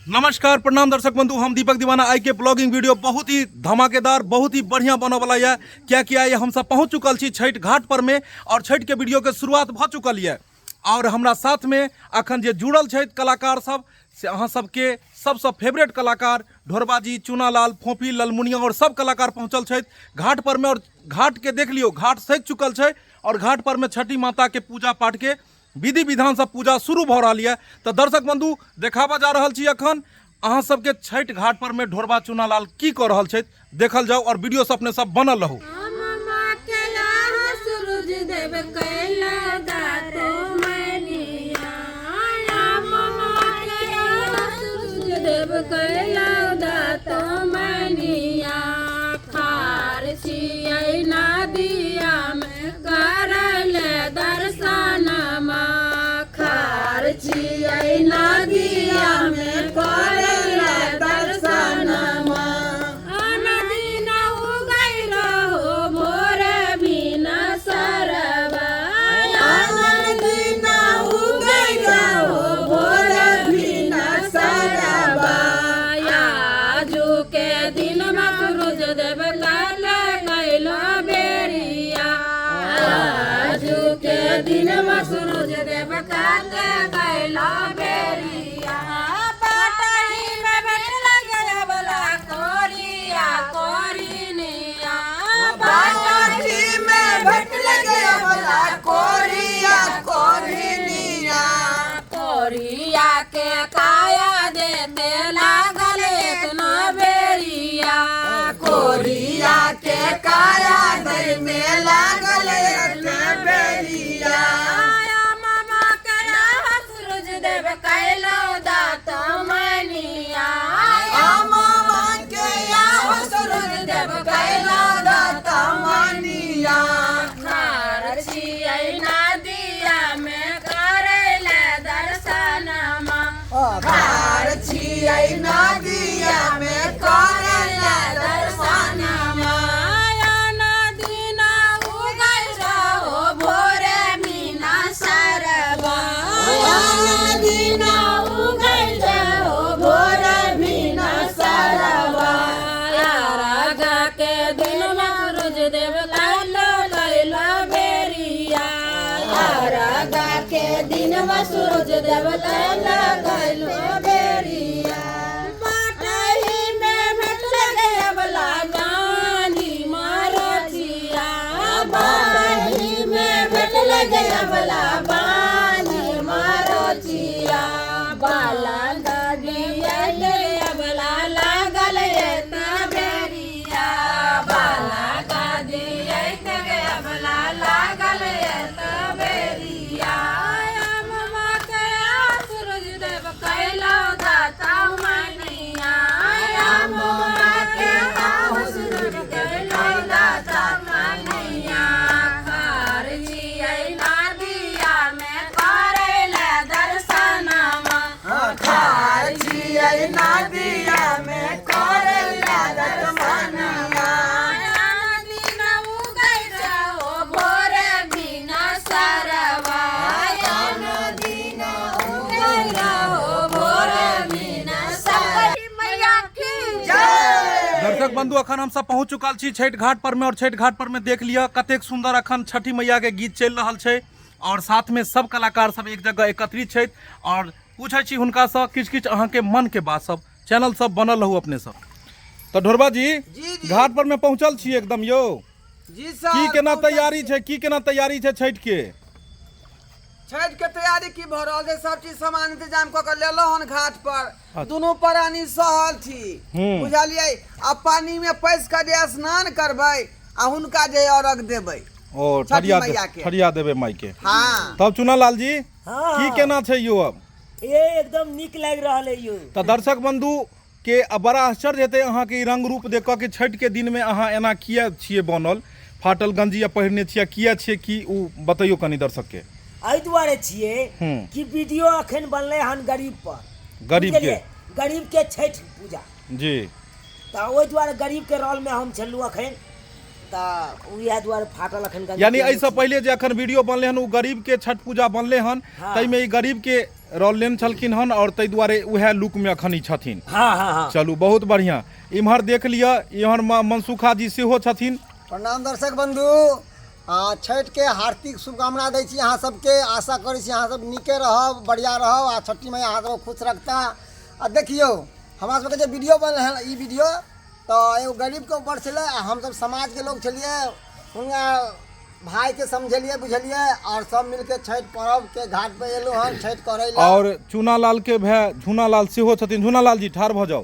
नमस्कार प्रणाम दर्शक बंधु, हम दीपक दीवाना। आइ के ब्लॉगिंग वीडियो बहुत ही धमाकेदार, बहुत ही बढ़िया बनऽ वाला यऽ, कियाकि आइ हमसब पहुँच चुकल छी छठि घाट पर में और छठि के वीडियो के शुरुआत भऽ चुकल यऽ। और हमरा साथ में अखन जे जुड़ल छथि कलाकार सब, से अहाँ सबके सबसँ फेवरेट कलाकार ढोरबाजी, चूनालाल, फोफी, ललमुनिया और सब कलाकार पहुँचल छथि घाट पर में। और घाट के देख लियौ, घाट सजि चुकल छै और घाट पर में छठी माता के पूजा पाठ के विधि विधान से पूजा शुरू भऽ रहल यऽ। तऽ दर्शक बंधु, देखाबऽ जा रहल छी अखन अहाँ सबके छठि घाट पर में ढोरबा चूनालाल की कऽ रहल छथि, देखल जाउ और वीडियो से अपने सब बनल रहू। दर्शनमा खार छियै नदियामे करल दर्शनमा। अनदिन उगै रहो भोर बिना सरबा, अनदिन उगै रहो भोर बिना सरबा। आजू के दिनमा सूरज देव काले कैलो बेरिया, आजू के दिनमा सूरज देव काले कैलो बेरिया। पटही में भेट गया कोरिया कोरिनिया, पटही में भेट गया कोरिया कोरिनिया। कोरिया के काया देते लागल इतना बेरिया, कोरिया के काया दै में लागल इतना बेरिया। आया मामा के सूरज देव कैलो दात मनिया, आया मामा के सूरज देव कैलो दात मनिया। खार छियै नदिया में करैले दर्शनमा, खार छियै नदिया में करैले दर्शनमा। आया नदीना उगै रहो भोरे मीना सरबा, आया नदीना उगै रहो भोरे मीना सरबा। रागा के दिनमा सूरज देव लालो लैला बेरिया, रागा के दिनमा सूरज देव लालो लैलो बेरिया। पाटही में भेटल गया गानी मारचिया, पाटही में भेटल गया बानी मारचिया। बाला गाड़िया अबला लागल एता बेरिया, बाला गाड़िया अबला लागल एता बेरिया। मामा के सूरज देव कैलो दाता मनिया, मामा के सूरज कैलो दाता मनिया। खार छियै नदिया में करैले दर्शनमा, खार छियै नदिया में करैले दर्शनमा। नदीना उगै रहो भोरे बिना सरवा, नदीना उगै रहो भोरे बिना सरवा। मैया की जय। दर्शक बंधु, अखन हम सब पहुँच चुकल छी छठि घाट पर में और छठि घाट पर में देख लिअ कतेक सुंदर अखन छठि मैया के गीत चलि रहल छै और साथ में सब कलाकार सब एक जगह एकत्रित छथि और पूछै छी हुनकासँ किछु किछु अहाँके मन के बात सब। चैनल सब बनल रहू अपने सब। तऽ ढोरबा जी, जी जी। घाट पर में पहुँचल छी एकदम यौ। जी सर। की केना पहुँचल तैयारी छी। छै, की केना तैयारी छै छठि के? छठि के तैयारी की भऽ रहल छै, सब चीज सामान इंतजाम कऽ के लेलहुँ हन घाट पर। अच्छा। दुनू प्राणी सहल छी, बुझलियै। आ पानी में पैस कऽ जे स्नान करबै आ हुनका जे अर्घ देबै। ओ छठि ठरिया मैया के। ठरिया देबै माई के। हाँ। तब चुनालाल जी, हाँ। की केना छै यौ अब? ए एकदम नीक लागि रहल है यौ। तऽ दर्शक बंधु के अब बड़ा आश्चर्य हेतै अहाँके ई रंग रूप देख कऽ कि छठि के दिनमे अहाँ एना किया छियै बनल, फाटल गंजी आ पहिरने छियै, किया छियै की ओ बतैयौ कनि दर्शक के। एहि दुआरे छियै कि वीडियो अखन बनलै हन गरीब पर, गरीब के। बुझलियै? गरीब के छठि पूजा जी। तऽ ओहि दुआरे गरीब के रोल में हम छलहुँ अखन, तऽ उएह दुआरे फाटल अखन गंजी यानी पहिरने एहिसँ छी। पहिले जे अखन वीडियो बनलै हन ओ गरीब के छठ पूजा बनलै हन, हाँ। ताहिमे ई गरीब के रोल लेने छलखिन हन और ताहि दुआरे उएह लुकमे अखन ई छथिन। हाँ हाँ हाँ। चलू बहुत बढ़िया। इम्हर देख लिअ, इम्हर मनसुखा जी सेहो छथिन। प्रणाम दर्शक बंधु, आ छठि के हार्दिक शुभकामना दै छी अहाँ सबके। आशा करै छी अहाँ सब नीके रहब, बढ़िया रहब आ छठी मैया अहाँ सबके खुश रखता। आ देखियौ हमरा सबके जे वीडियो बनल हन, ई वीडियो तऽ एगो गरीबके ऊपर छलै आ हमसब समाजके लोग छलियै, हुनका भाईके समझेलियै बुझेलियै और सब मिलके छठि पर्वके घाट पे एलहुँ हन छठि करै लए। और चूनालाल के भाय झूनालाल सेहो छथिन। झूनालाल जी ठाढ़ भऽ जाउ,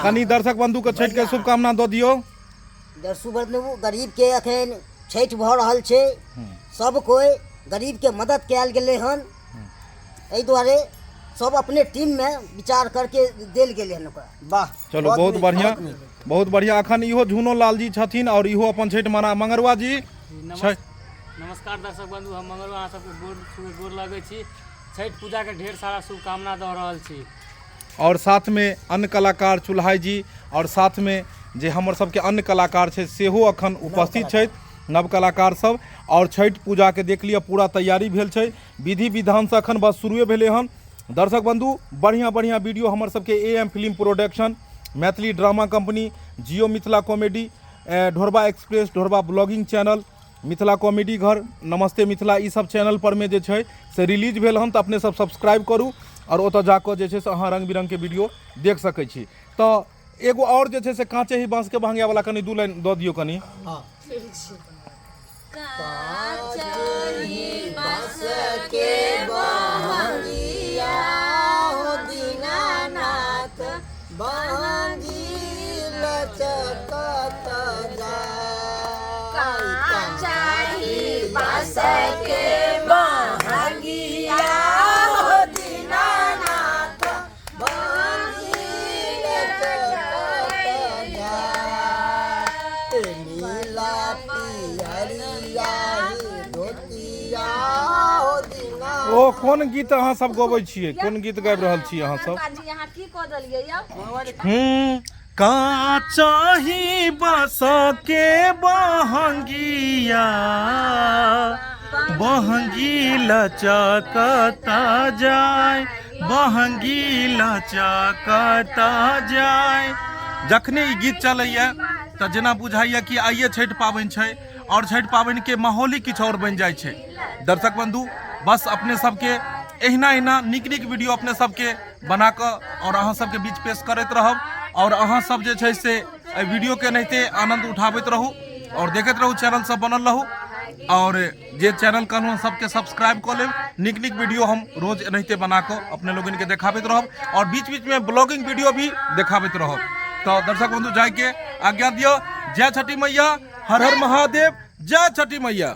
कनि दर्शक बंधु के छठि के शुभकामना दऽ दियौ। दर्शक बंधु, गरीब के अखन छठि भऽ रहल छै, सब कोइ गरीब के मदद कयल गेलै हन, एहि दुआरे सब अपने टीम में विचार करके देल गेलै हन ओकरा। वाह, चलू बहुत नीक, बढ़िया, बहुत नीक। बहुत बढ़िया। अखन इहो झूनो लाल जी छथिन और इहो अपन छठि मना। मंगरुआ जी नमस्कार दर्शक बंधु, हम मंगरुआ अहाँ सबके गोर छुए गोर लगै छी। छठि पूजा के ढेर सारा शुभकामना दऽ रहल छी। और साथ में अन्य कलाकार चुल्हाई जी और साथ में जे हमर सबके अन्य कलाकार छै सेहो अखन उपस्थित छथि, नव कलाकार सब। और छठि पूजा के देख लिअ पूरा तैयारी भेल छै, विधि विधान से अखन बस शुरुए भेलै हन। दर्शक बंधु, बढ़िया बढ़िया वीडियो हमर सबके A M film production, Maithili drama company, Jio Mithila comedy, Dhorba express, Dhorba blogging channel, Mithila comedy घर, नमस्ते मिथिला, ई सब चैनल पर में जे छै से रिलीज भेल हन, तऽ अपने सब सब्सक्राइब करू और ओतऽ जाकऽ जे छै से अहाँ रंग बिरंग के वीडियो देख सकै छी। तऽ एगो और जे छै से काँचे ही बाँस के बहंगिया वाला कनि 2 लाइन दऽ दियौ कनि। हाँ। काँचही बाँस के बहंगिया हो दीनानाथ, बहंगी लचकत जाय। काँचही बाँस के बहंगिया हो दीनानाथ, बहंगी लचकत जाय। नीला पियरिया ही धोतिया हो दीना। ओ कोन गीत अहाँ सब गबै छियै, कोन गीत गाबि रहल छी अहाँ सब? जी अहाँ की कऽ देलियै यौ? काँचही बाँस के बहंगिया, बहंगी लचकता जाय, बहंगी लचकता जाय। जखने ई गीत चलैया तऽ जेना बुझाइया कि आइए छठि पाबनि छै और छठि पाबनि के माहौल ही किछु और बनि जाइ छै। दर्शक बंधु, बस अपने सबके एहिना एहिना नीक नीक वीडियो अपने सबके बना कऽ और अहाँ सबके बीच पेश करैत रहब और अहाँ सब जे छै से एहि वीडियो के एनाहिते आनंद उठाबैत रहू और देखैत रहू, चैनल सब बनल रहू और जे चैनल कहलहुँ सबके सब्सक्राइब कऽ लेब। नीक नीक वीडियो हम रोज एनाहिते बना कऽ अपने लोगन के देखाबैत रहब और बीच बीच में ब्लॉगिंग वीडियो भी देखाबैत रहब। तऽ दर्शक बंधु जाइके आज्ञा दिअ। जय छठी मैया, हर हर महादेव, जय छठी मैया।